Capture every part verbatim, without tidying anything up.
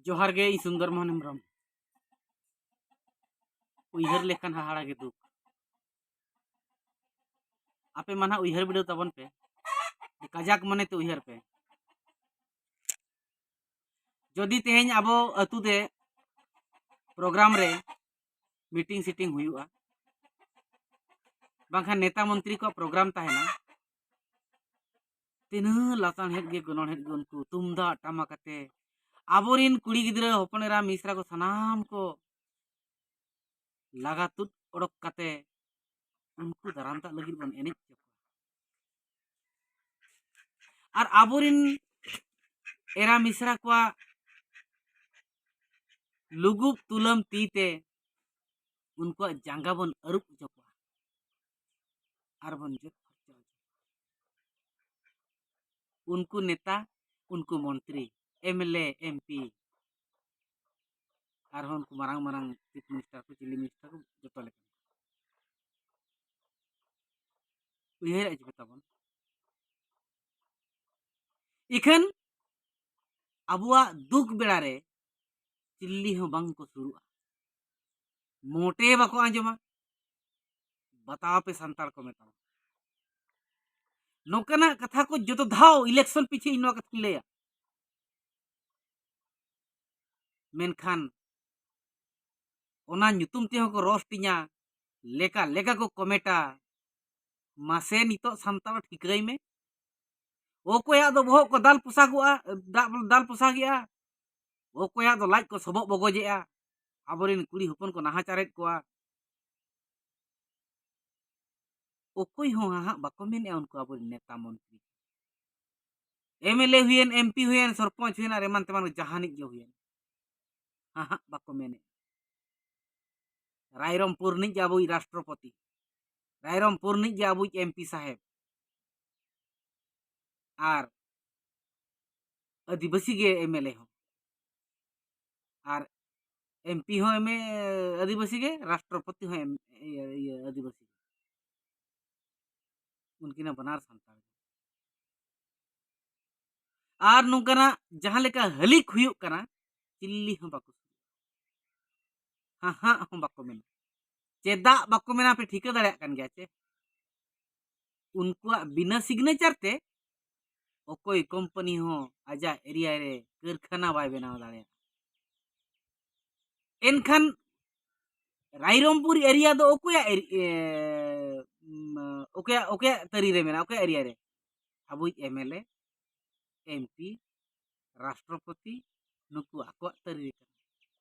ᱡᱚᱦᱟᱨ ᱜᱮ, ᱤᱧ ᱥᱩᱱᱫᱚᱨ ᱢᱳᱦᱚᱱ ᱦᱮᱢᱵᱨᱚᱢ᱾ ᱩᱭᱦᱟᱹᱨ ᱞᱮᱠᱷᱟᱱ ᱦᱟᱦᱟᱲᱟ ᱜᱮ ᱫᱩᱠ᱾ ᱟᱯᱮ ᱢᱟ ᱱᱟᱦᱟᱜ ᱩᱭᱦᱟᱹᱨ ᱵᱤᱰᱟᱹᱣ ᱛᱟᱵᱚᱱ ᱯᱮ, ᱠᱟᱡᱟᱠ ᱢᱚᱱᱮ ᱛᱮ ᱩᱭᱦᱟᱹᱨ ᱯᱮ᱾ ᱡᱩᱫᱤ ᱛᱮᱦᱮᱧ ᱟᱵᱚ ᱟᱹᱛᱩ ᱛᱮ ᱯᱨᱳᱜᱨᱟᱢ ᱨᱮ ᱢᱤᱴᱤᱝ ᱥᱤᱴᱤᱝ ᱦᱩᱭᱩᱜᱼᱟ, ᱵᱟᱝᱠᱷᱟᱱ ᱱᱮᱛᱟ ᱢᱚᱱᱛᱨᱤ ᱠᱚᱣᱟᱜ ᱯᱨᱳᱜᱨᱟᱢ ᱛᱟᱦᱮᱱᱟ, ᱛᱤᱱᱟᱹᱜ ᱞᱟᱥᱟᱲᱦᱮᱫ ᱜᱮ ᱜᱚᱱᱚᱲᱦᱮᱫ ᱜᱮ ᱩᱱᱠᱩ ᱛᱩᱢᱫᱟᱜ ᱴᱟᱢᱟᱠ ᱟᱛᱮ ᱟᱵᱚᱨᱤᱱ ᱠᱩᱲᱤ ᱜᱤᱫᱽᱨᱟᱹ, ᱦᱚᱯᱚᱱ ᱮᱨᱟ, ᱢᱤᱥᱨᱟ ᱠᱚ ᱥᱟᱱᱟᱢ ᱠᱚ ᱞᱟᱜᱟ ᱛᱩᱫ ᱚᱰᱚᱠ ᱠᱟᱛᱮ ᱩᱱᱠᱩ ᱫᱟᱨᱟᱢ ᱫᱟᱜ ᱞᱟᱹᱜᱤᱫ ᱵᱚᱱ ᱮᱱᱮᱡ ᱦᱚᱪᱚ ᱠᱚᱣᱟ᱾ ᱟᱨ ᱟᱵᱚᱨᱤᱱ ᱮᱨᱟ ᱢᱤᱥᱨᱟ ᱠᱚᱣᱟᱜ ᱞᱩᱜᱩᱵ ᱛᱩᱞᱟᱹᱢ ᱛᱤ ᱛᱮ ᱩᱱᱠᱩᱣᱟᱜ ᱡᱟᱸᱜᱟ ᱵᱚᱱ ᱟᱹᱨᱩᱵ ᱦᱚᱪᱚ ᱠᱚᱣᱟ ᱟᱨ ᱵᱚᱱ ᱡᱩᱛ ᱯᱷᱟᱨᱪᱟ ᱦᱚᱪᱚ ᱠᱚᱣᱟ᱾ ᱩᱱᱠᱩ ᱱᱮᱛᱟ, ᱩᱱᱠᱩ ᱢᱚᱱᱛᱨᱤ, M L A, M P, ᱟᱨᱦᱚᱸ ᱩᱱᱠᱩ ᱢᱟᱨᱟᱝ ᱢᱟᱨᱟᱝ ᱪᱤᱯ ᱢᱤᱱᱤᱥᱴᱟᱨ ᱠᱚ, ᱪᱤᱞᱤ ᱢᱤᱱᱤᱥᱴᱟᱨ ᱠᱚ, ᱡᱚᱛᱚ ᱞᱮᱠᱟᱱ ᱠᱚ᱾ ᱩᱭᱦᱟᱹᱨᱮᱫᱼᱟ ᱪᱮ ᱛᱟᱵᱚᱱ? ᱤᱠᱷᱟᱹᱱ ᱟᱵᱚᱣᱟᱜ ᱫᱩᱠ ᱵᱮᱲᱟ ᱨᱮ ᱪᱤᱞᱤ ᱦᱚᱸ ᱵᱟᱝ ᱠᱚ ᱥᱩᱨᱩᱜᱼᱟ, ᱢᱚᱴᱮ ᱵᱟᱠᱚ ᱟᱸᱡᱚᱢᱟ᱾ ᱵᱟᱛᱟᱣ ᱯᱮ ᱥᱟᱱᱛᱟᱲ ᱠᱚ ᱢᱮᱛᱟᱢᱟ᱾ ᱱᱚᱝᱠᱟᱱᱟᱜ ᱠᱟᱛᱷᱟ ᱠᱚ ᱡᱚᱛᱚ ᱫᱷᱟᱣ ᱤᱞᱮᱠᱥᱚᱱ ᱯᱤᱪᱷᱮ ᱤᱧ ᱱᱚᱣᱟ ᱠᱟᱛᱷᱟᱧ ᱞᱟᱹᱭᱟ᱾ ᱢᱮᱱᱠᱷᱟᱱ ᱚᱱᱟ ᱧᱩᱛᱩᱢ ᱛᱮᱦᱚᱸ ᱠᱚ ᱨᱚᱥᱴᱤᱧᱟ, ᱞᱮᱠᱟ ᱞᱮᱠᱟ ᱠᱚ ᱠᱚᱢᱮᱴᱟ᱾ ᱢᱟᱥᱮ ᱱᱤᱛᱚᱜ ᱥᱟᱱᱛᱟᱲ ᱴᱷᱤᱠᱟᱹᱭ ᱢᱮ, ᱚᱠᱚᱭᱟᱜ ᱫᱚ ᱵᱚᱦᱚᱜ ᱠᱚ ᱫᱟᱞ ᱯᱚᱥᱟᱜᱚᱜᱼᱟ, ᱫᱟᱜ, ᱫᱟᱞ ᱯᱚᱥᱟᱜᱮᱜᱼᱟ, ᱚᱠᱚᱭᱟᱜ ᱫᱚ ᱞᱟᱡ ᱠᱚ ᱥᱚᱵᱚᱜ ᱵᱚᱜᱚᱡᱮᱜᱼᱟ, ᱟᱵᱚᱨᱮᱱ ᱠᱩᱲᱤ ᱦᱚᱯᱚᱱ ᱠᱚ ᱱᱟᱦᱟᱪᱟᱨᱮᱫ ᱠᱚᱣᱟ᱾ ᱚᱠᱚᱭ ᱦᱚᱸ ᱦᱟᱦᱟᱜ ᱵᱟᱠᱚ ᱢᱮᱱᱮᱜᱼᱟ ᱩᱱᱠᱩ ᱟᱵᱚᱨᱮᱱ ᱱᱮᱛᱟ ᱢᱚᱱᱛᱨᱤ᱾ ᱮᱢ ᱮᱞ ᱮ ᱦᱩᱭᱮᱱ, ᱮᱢ ᱯᱤ ᱦᱩᱭᱮᱱ, ᱥᱚᱨᱯᱚᱧᱪ ᱦᱩᱭᱮᱱ ᱟᱨ ᱮᱢᱟᱱ ᱛᱮᱢᱟᱱ ᱡᱟᱦᱟᱱᱤᱡ ᱜᱮ ᱦᱩᱭᱮᱱ, ᱦᱟᱦᱟᱜ ᱵᱟᱠᱚ ᱢᱮᱱᱮᱜᱼᱟ᱾ ᱨᱟᱭᱨᱚᱝᱯᱩᱨ ᱨᱤᱱᱤᱡ ᱜᱮ ᱟᱵᱚᱭᱤᱡ ᱨᱟᱥᱴᱨᱚᱯᱚᱛᱤ, ᱨᱟᱭᱨᱚᱝᱯᱩᱨ ᱨᱤᱱᱤᱡ ᱜᱮ ᱟᱵᱚᱭᱤᱡ ᱮᱢ ᱯᱤ ᱥᱟᱦᱮᱵᱽ, ᱟᱨ ᱟᱹᱫᱤᱵᱟᱹᱥᱤ ᱜᱮ ᱮᱢ ᱮᱞ ᱮ ᱦᱚᱸ, ᱟᱨ ᱮᱢ ᱯᱤ ᱦᱚᱸ ᱮᱢ ᱮ ᱟᱹᱫᱤᱵᱟᱹᱥᱤ ᱜᱮ, ᱨᱟᱥᱴᱨᱚᱯᱚᱛᱤ ᱦᱚᱸ ᱮᱢ-, ᱤᱭᱟᱹ, ᱤᱭᱟᱹ, ᱟᱹᱫᱤᱵᱟᱹᱥᱤ ᱜᱮ᱾ ᱩᱱᱠᱤᱱ ᱦᱚᱸ ᱵᱟᱱᱟᱨ ᱥᱟᱱᱛᱟᱲ ᱜᱮ᱾ ᱟᱨ ᱱᱚᱝᱠᱟᱱᱟᱜ ᱡᱟᱦᱟᱸ ᱞᱮᱠᱟ ᱦᱟᱹᱞᱤᱠ ᱦᱩᱭᱩᱜ ᱠᱟᱱᱟ, ᱪᱤᱞᱞᱤ ᱦᱚᱸ ᱵᱟᱠᱚ ᱥᱩᱨᱩᱜᱼᱟ᱾ ᱦᱟᱦᱟᱜ ᱦᱚᱸ ᱵᱟᱠᱚ ᱢᱮᱱᱟ᱾ ᱪᱮᱫᱟᱜ ᱵᱟᱠᱚ ᱢᱮᱱᱟ ᱯᱮ ᱴᱷᱤᱠᱟᱹ ᱫᱟᱲᱮᱭᱟᱜ ᱠᱟᱱ ᱜᱮᱭᱟ ᱪᱮ? ᱩᱱᱠᱩᱣᱟᱜ ᱵᱤᱱᱟᱹ ᱥᱤᱜᱽᱱᱮᱪᱟᱨ ᱛᱮ ᱚᱠᱚᱭ ᱠᱳᱢᱯᱟᱱᱤ ᱦᱚᱸ ᱟᱡᱟᱜ ᱮᱨᱤᱭᱟ ᱨᱮ ᱠᱟᱹᱨᱠᱷᱟᱱᱟ ᱵᱟᱭ ᱵᱮᱱᱟᱣ ᱫᱟᱲᱮᱭᱟᱜᱼᱟ᱾ ᱮᱱᱠᱷᱟᱱ ᱨᱟᱭᱨᱚᱝᱯᱩᱨ ᱮᱨᱤᱭᱟ ᱫᱚ ᱚᱠᱚᱭᱟᱜ ᱮᱨᱤ-, ᱮ, ᱩᱢ, ᱚᱠᱚᱭᱟᱜ, ᱚᱠᱚᱭᱟᱜ ᱛᱟᱹᱨᱤ ᱨᱮ ᱢᱮᱱᱟᱜᱼᱟ, ᱚᱠᱚᱭᱟᱜ ᱮᱨᱤᱭᱟ ᱨᱮ? ᱟᱵᱚᱭᱤᱡ M L A, M P, ᱨᱟᱥᱴᱨᱚᱯᱚᱛᱤ, ᱱᱩᱠᱩ ᱟᱠᱚᱣᱟᱜ ᱛᱟᱹᱨᱤ ᱨᱮ ᱠᱟᱱᱟ᱾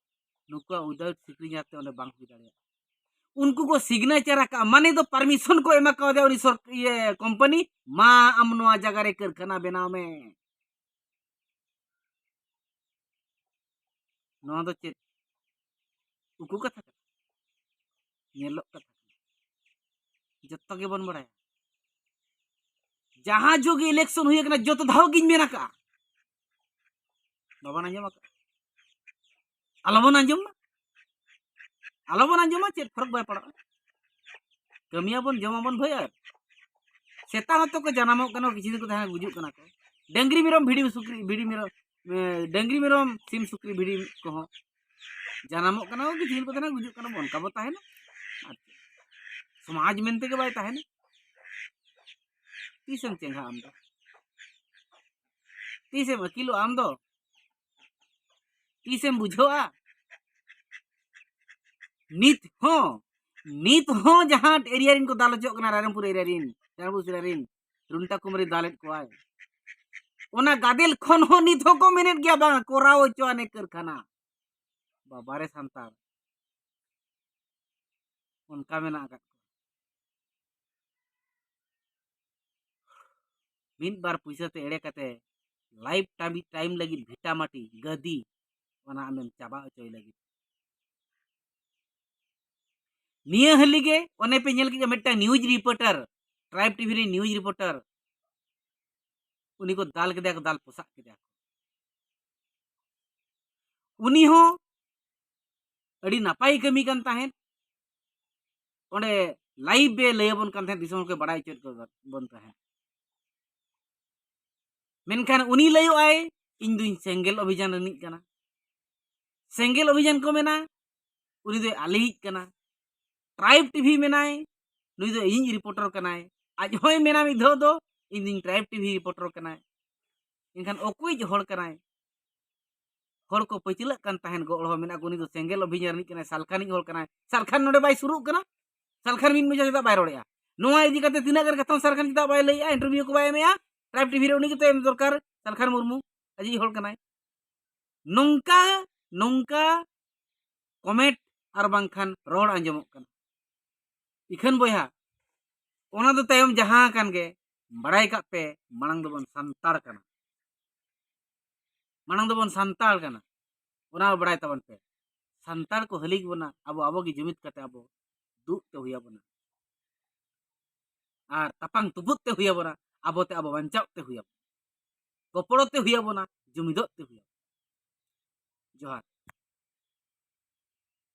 ᱱᱩᱠᱩᱣᱟᱜ ᱩᱫᱟᱣᱩᱴ ᱥᱤᱜᱽᱱᱮᱪᱟᱨ ᱛᱮ ᱚᱸᱰᱮ ᱵᱟᱝ ᱦᱩᱭ ᱫᱟᱲᱮᱭᱟᱜᱼᱟ᱾ ᱩᱱᱠᱩ ᱠᱚ ᱥᱤᱜᱽᱱᱮᱪᱟᱨ ᱟᱠᱟᱫᱼᱟ, ᱢᱟᱱᱮ ᱫᱚ ᱯᱟᱨᱢᱤᱥᱚᱱ ᱠᱚ ᱮᱢᱟ ᱠᱟᱣᱫᱮᱭᱟ ᱩᱱᱤ ᱥᱚᱨ-, ᱤᱭᱟᱹ, ᱠᱳᱢᱯᱟᱱᱤ, "ᱢᱟ ᱟᱢ ᱱᱚᱣᱟ ᱡᱟᱭᱜᱟ ᱨᱮ ᱠᱟᱹᱨᱠᱷᱟᱱᱟ ᱵᱮᱱᱟᱣ ᱢᱮ᱾" ᱱᱚᱣᱟ ᱫᱚ ᱪᱮᱫ ᱩᱠᱩ ᱠᱟᱛᱷᱟ ᱠᱟᱱᱟ? ᱧᱮᱞᱚᱜ ᱠᱟᱛᱷᱟ ᱠᱟᱱᱟ᱾ ᱡᱚᱛᱚ ᱜᱮᱵᱚᱱ ᱵᱟᱲᱟᱭᱟ, ᱡᱟᱦᱟᱸ ᱡᱚᱜᱮ ᱤᱞᱮᱠᱥᱚᱱ ᱦᱩᱭ ᱟᱠᱟᱱᱟ, ᱡᱚᱛᱚ ᱫᱷᱟᱣ ᱜᱤᱧ ᱢᱮᱱ ᱟᱠᱟᱫᱼᱟ, ᱵᱟᱵᱚᱱ ᱟᱸᱡᱚᱢ ᱟᱠᱟᱫᱼᱟ? ᱟᱞᱚᱵᱚᱱ ᱟᱸᱡᱚᱢ ᱢᱟ, ᱟᱞᱚᱵᱚᱱ ᱟᱸᱡᱚᱢᱟ, ᱪᱮᱫ ᱯᱷᱚᱨᱚᱠ ᱵᱟᱭ ᱯᱟᱲᱟᱜᱼᱟ᱾ ᱠᱟᱹᱢᱤᱭᱟᱵᱚᱱ, ᱡᱚᱢᱟᱵᱚᱱ ᱵᱷᱟᱹᱭ᱾ ᱟᱨ ᱥᱮᱛᱟ ᱦᱚᱸᱛᱚ ᱠᱚ ᱡᱟᱱᱟᱢᱚᱜ ᱠᱟᱱᱟ, ᱠᱤᱪᱷᱩ ᱫᱤᱱ ᱠᱚ ᱛᱟᱦᱮᱸ ᱜᱩᱡᱩᱜ ᱠᱟᱱᱟ ᱠᱚ᱾ ᱰᱟᱹᱝᱨᱤ ᱢᱮᱨᱚᱢ ᱵᱷᱤᱰᱤ ᱥᱩᱠᱨᱤ, ᱵᱷᱤᱰᱤ ᱢᱮᱨᱚᱢ, ᱮ, ᱰᱟᱹᱝᱨᱤ ᱢᱮᱨᱚᱢ ᱥᱤᱢ ᱥᱩᱠᱨᱤ ᱵᱷᱤᱰᱤ ᱠᱚᱦᱚᱸ ᱡᱟᱱᱟᱢᱚᱜ ᱠᱟᱱᱟ ᱠᱚ, ᱠᱤᱪᱷᱩ ᱫᱤᱱ ᱠᱚ ᱛᱟᱦᱮᱸ ᱜᱩᱡᱩᱜ ᱠᱟᱱᱟ ᱵᱚᱱ, ᱚᱱᱠᱟ ᱵᱚ ᱛᱟᱦᱮᱱᱟ᱾ ᱟᱨ ᱪᱮᱫ? ᱥᱚᱢᱟᱡᱽ ᱢᱮᱱᱛᱮ ᱜᱮ ᱵᱟᱭ ᱛᱟᱦᱮᱱᱟ᱾ ᱛᱤᱥᱮᱢ ᱪᱮᱸᱜᱷᱟᱜᱼᱟ ᱟᱢ ᱫᱚ? ᱛᱤᱥᱮᱢ ᱟᱹᱠᱤᱞᱚᱜᱼᱟ ᱟᱢ ᱫᱚ? ᱛᱤᱥᱮᱢ ᱵᱩᱡᱷᱟᱹᱣᱟ? ᱱᱤᱛ ᱦᱚᱸ, ᱱᱤᱛ ᱦᱚᱸ ᱡᱟᱦᱟᱸ ᱮᱨᱤᱭᱟ ᱨᱮᱱ ᱠᱚ ᱫᱟᱞ ᱦᱚᱪᱚᱜ ᱠᱟᱱᱟ, ᱨᱟᱭᱨᱚᱝᱯᱩᱨ ᱮᱨᱤᱭᱟ ᱨᱮᱱ, ᱨᱟᱭᱨᱚᱝᱯᱩᱨ ᱮᱨᱤᱭᱟ ᱨᱮᱱ, ᱨᱩᱱᱴᱟ ᱠᱩᱢᱟᱨᱤ ᱫᱟᱞᱮᱫ ᱠᱚᱣᱟᱭ, ᱚᱱᱟ ᱜᱟᱫᱮᱞ ᱠᱷᱚᱱ ᱦᱚᱸ ᱱᱤᱛ ᱦᱚᱸᱠᱚ ᱢᱮᱱᱮᱫ ᱜᱮᱭᱟ, "ᱵᱟᱝ, ᱠᱚᱨᱟᱣ ᱦᱚᱪᱚ ᱟᱱᱮ ᱠᱟᱹᱨᱠᱷᱟᱱᱟ᱾" ᱵᱟᱵᱟᱨᱮ ᱥᱟᱱᱛᱟᱲ, ᱚᱱᱠᱟ ᱢᱮᱱᱟᱜ ᱟᱠᱟᱫ ᱠᱚᱣᱟ᱾ ᱢᱤᱫ ᱵᱟᱨ ᱯᱩᱭᱥᱟᱹ ᱛᱮ ᱮᱲᱮ ᱠᱟᱛᱮ ᱞᱟᱭᱤᱯᱷ ᱴᱟᱭᱤᱢ, ᱴᱟᱭᱤᱢ ᱞᱟᱹᱜᱤᱫ ᱵᱷᱤᱴᱟ ᱢᱟᱴᱤ ᱜᱟᱹᱫᱤ, ᱚᱱᱟ ᱟᱢᱮᱢ ᱪᱟᱵᱟ ᱦᱚᱪᱚᱭ ᱞᱟᱹᱜᱤᱫ᱾ ᱱᱤᱭᱟᱹ ᱦᱟᱹᱞᱤ ᱜᱮ ᱚᱱᱮ ᱯᱮ ᱧᱮᱞ ᱠᱮᱫ ᱢᱤᱫᱴᱟᱝ ᱱᱤᱭᱩᱡᱽ ᱨᱤᱯᱳᱨᱴᱟᱨ, ᱴᱨᱟᱭᱤᱵᱽ ᱴᱤᱵᱷᱤ ᱨᱮᱱ ᱱᱤᱭᱩᱡᱽ ᱨᱤᱯᱳᱨᱴᱟᱨ, ᱩᱱᱤ ᱠᱚ ᱫᱟᱞ ᱠᱮᱫᱮᱭᱟ ᱠᱚ, ᱫᱟᱞ ᱯᱚᱥᱟᱜ ᱠᱮᱫᱮᱭᱟ ᱠᱚ᱾ ᱩᱱᱤ ᱦᱚᱸ ᱟᱹᱰᱤ ᱱᱟᱯᱟᱭ ᱠᱟᱹᱢᱤ ᱠᱟᱱ ᱛᱟᱦᱮᱸᱫ᱾ ᱚᱸᱰᱮ ᱞᱟᱭᱤᱵᱷ ᱮ ᱞᱟᱹᱭ ᱟᱵᱚᱱ ᱠᱟᱱ ᱛᱟᱦᱮᱸᱫ, ᱫᱤᱥᱚᱢ ᱦᱚᱲ ᱠᱚ ᱵᱟᱲᱟᱭ ᱦᱚᱪᱚᱭᱮᱫ ᱠᱚ ᱵᱚᱱ ᱛᱟᱦᱮᱸᱫ᱾ ᱢᱮᱱᱠᱷᱟᱱ ᱩᱱᱤ ᱞᱟᱹᱭᱚᱜ ᱟᱭ, "ᱤᱧ ᱫᱩᱧ ᱥᱮᱸᱜᱮᱞ ᱚᱵᱷᱤᱡᱟᱱ ᱨᱤᱱᱤᱡ ᱠᱟᱱᱟ, ᱥᱮᱸᱜᱮᱞ ᱚᱵᱷᱤᱡᱟᱱ ᱠᱚ ᱢᱮᱱᱟ, ᱩᱱᱤ ᱫᱚᱭ ᱟᱞᱮᱭᱤᱡ ᱠᱟᱱᱟ᱾ ᱴᱨᱟᱭᱤᱵᱽ ᱴᱤᱵᱷᱤ ᱢᱮᱱᱟᱭ, ᱱᱩᱭ ᱫᱚ ᱤᱧᱤᱡ ᱨᱤᱯᱳᱨᱴᱟᱨ ᱠᱟᱱᱟᱭ᱾ ᱟᱡ ᱦᱚᱸᱭ ᱢᱮᱱᱟ ᱢᱤᱫ ᱫᱷᱟᱣ ᱫᱚ, "ᱤᱧ ᱫᱚᱧ ᱴᱨᱟᱭᱤᱵᱽ ᱴᱤᱵᱷᱤ ᱨᱤᱯᱳᱨᱴᱟᱨ ᱠᱟᱱᱟᱭ", ᱮᱱᱠᱷᱟᱱ ᱚᱠᱚᱭᱤᱡ ᱦᱚᱲ ᱠᱟᱱᱟᱭ? ᱦᱚᱲ ᱠᱚ ᱯᱟᱹᱪᱷᱞᱟᱹᱜ ᱠᱟᱱ ᱛᱟᱦᱮᱸᱫ, ᱜᱚᱲ ᱦᱚᱲ ᱢᱮᱱᱟᱜ ᱠᱚ, "ᱩᱱᱤ ᱫᱚ ᱥᱮᱸᱜᱮᱞ ᱚᱵᱷᱤᱡᱟᱱ ᱨᱤᱱᱤᱡ ᱠᱟᱱᱟᱭ, ᱥᱟᱞᱠᱷᱟᱱᱤᱡ ᱦᱚᱲ ᱠᱟᱱᱟᱭ, ᱥᱟᱞᱠᱷᱟᱱ ᱱᱚᱰᱮ ᱵᱟᱭ ᱥᱩᱨᱩᱜ ᱠᱟᱱᱟ, ᱥᱟᱞᱠᱷᱟᱱ ᱢᱤᱫ ᱢᱚᱡᱟ ᱪᱮᱫᱟᱜ ᱵᱟᱭ ᱨᱚᱲᱮᱜᱼᱟ?" ᱱᱚᱣᱟ ᱤᱫᱤ ᱠᱟᱛᱮ ᱛᱤᱱᱟᱹᱜ ᱜᱟᱱ ᱠᱟᱛᱷᱟ ᱥᱟᱞᱠᱷᱟᱱ ᱪᱮᱫᱟᱜ ᱵᱟᱭ ᱞᱟᱹᱭᱮᱜᱼᱟ, ᱤᱱᱴᱟᱨᱵᱷᱤᱭᱩ ᱠᱚ ᱵᱟᱭ ᱮᱢᱮᱜᱼᱟ? ᱴᱨᱟᱭᱤᱵᱽ ᱴᱤᱵᱷᱤ ᱨᱮ ᱩᱱᱤ ᱜᱮᱛᱚ ᱮᱢ ᱫᱚᱨᱠᱟᱨ, ᱥᱟᱞᱠᱷᱟᱱ ᱢᱩᱨᱢᱩ ᱟᱡᱤᱡ ᱦᱚᱲ ᱠᱟᱱᱟᱭ᱾ ᱱᱚᱝᱠᱟ ᱱᱚᱝᱠᱟ ᱠᱚᱢᱮᱱᱴ ᱟᱨ ᱵᱟᱝᱠᱷᱟᱱ ᱨᱚᱲ ᱟᱸᱡᱚᱢᱚᱜ ᱠᱟᱱᱟ᱾ ᱤᱠᱷᱟᱹᱱ ᱵᱚᱭᱦᱟ, ᱚᱱᱟ ᱫᱚ ᱛᱟᱭᱚᱢ ᱡᱟᱦᱟᱸ ᱠᱟᱱ ᱜᱮ, ᱵᱟᱲᱟᱭ ᱠᱟᱜ ᱯᱮ, ᱢᱟᱲᱟᱝ ᱫᱚᱵᱚᱱ ᱥᱟᱱᱛᱟᱲ ᱠᱟᱱᱟ, ᱢᱟᱲᱟᱝ ᱫᱚᱵᱚᱱ ᱥᱟᱱᱛᱟᱲ ᱠᱟᱱᱟ, ᱚᱱᱟ ᱵᱟᱲᱟᱭ ᱛᱟᱵᱚᱱ ᱯᱮ᱾ ᱥᱟᱱᱛᱟᱲ ᱠᱚ ᱦᱟᱹᱞᱤ ᱜᱮ ᱵᱚᱱᱟ, ᱟᱵᱚ ᱟᱵᱚ ᱜᱮ ᱡᱩᱢᱤᱫ ᱠᱟᱛᱮ ᱟᱵᱚ ᱫᱩᱜ ᱛᱮ ᱦᱩᱭ ᱟᱵᱚᱱᱟ, ᱟᱨ ᱛᱟᱯᱟᱝ ᱛᱩᱯᱩᱫ ᱛᱮ ᱦᱩᱭ ᱟᱵᱚᱱᱟ, ᱟᱵᱚ ᱛᱮ ᱟᱵᱚ ᱵᱟᱧᱪᱟᱣ ᱛᱮ ᱦᱩᱭ ᱟᱵᱚᱱᱟ, ᱜᱚᱯᱚᱲᱚ ᱛᱮ ᱦᱩᱭ ᱟᱵᱚᱱᱟ, ᱡᱩᱢᱤᱫᱚᱜ ᱛᱮ ᱦᱩᱭ ᱟᱵᱚᱱᱟ᱾ ᱡᱚᱦᱟᱨ᱾